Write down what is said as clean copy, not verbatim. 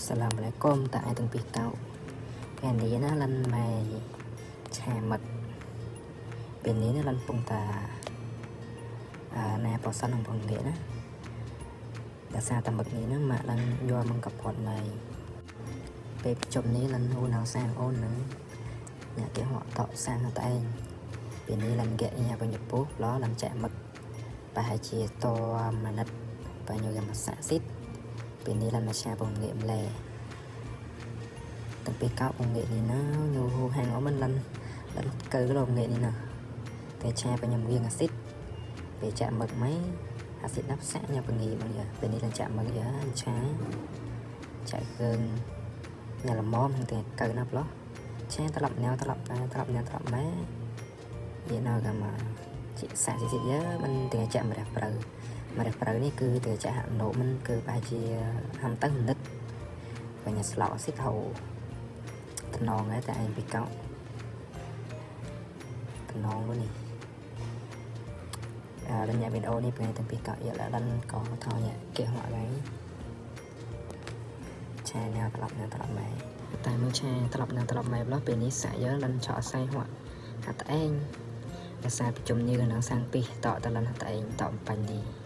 សាឡាមអាឡៃគុំតាឯទាំងពីរកោថ្ងៃនេះណាលិនម៉ែឆាមឹកពេលនេះណាលិនពងតាអាណែប្រសិននឹងពងងាកណាតែសារតែមឹកនេះណាម៉ាក់ឡើងយកមកកពត់ម៉ែពេលប្រជុំនេះលិនហូនសាងអូននឹងអ្នកគេហក់តក់សាងតែឯងពេលនេះលិនគេញ៉ាបញ្ញពុះឡលិនចាក់មឹកប្រហែលជាតមនិតបញ្ញយកមកសាក់ស៊ីតពេលនេះលិនមកឆាពងងាកម្លែ តាំងពីកោងងាកនេះណាញូហូហាងអមិនលិនលិនកើលោងាកនេះណាតែឆាបខ្ញុំរៀងអាស៊ីតពេលចាក់មឹកម៉ៃអាស៊ីតណាប់សាក់ញ៉ាបងីមកយ៉ាពេលនេះលិនចាក់មឹកយ៉ាឆាចាក់គ្រឿងញ៉ាល្មមតែកើណាប់ឡោះឆាត្រឡប់ញ៉ាត្រឡប់ត្រឡប់ញ៉ាត្រឡប់ម៉ែយេណៅកាមកជាសាក់ស៊ីតយ៉ាមិនតែចាក់ម្រះប្រៅម្រះប្រៅនេះគឺតែចាក់ណូមិនគឺប្រហែលជាហាំទៅនឹកបញ្ញាស្លោកអាស៊ីតហៅ តំណងដែរតែឯងពីកោតំណងនោះនេះអឺដល់ញ៉ាវីដេអូនេះពេលទាំងពីកោយកដល់កោថញគេហក់ហើយឆាញ៉ាត្រឡប់ញ៉ាត្រឡប់ម៉ែតែមួយឆាត្រឡប់ញ៉ាត្រឡប់ម៉ែប្លោះពេលនេះសាក់យកលិនឆក់សៃហក់ហាត់ឯងដោយសារប្រជុំញើនឹងសាំងពីតតលិនហាត់ឯងតបាញ់នេះ។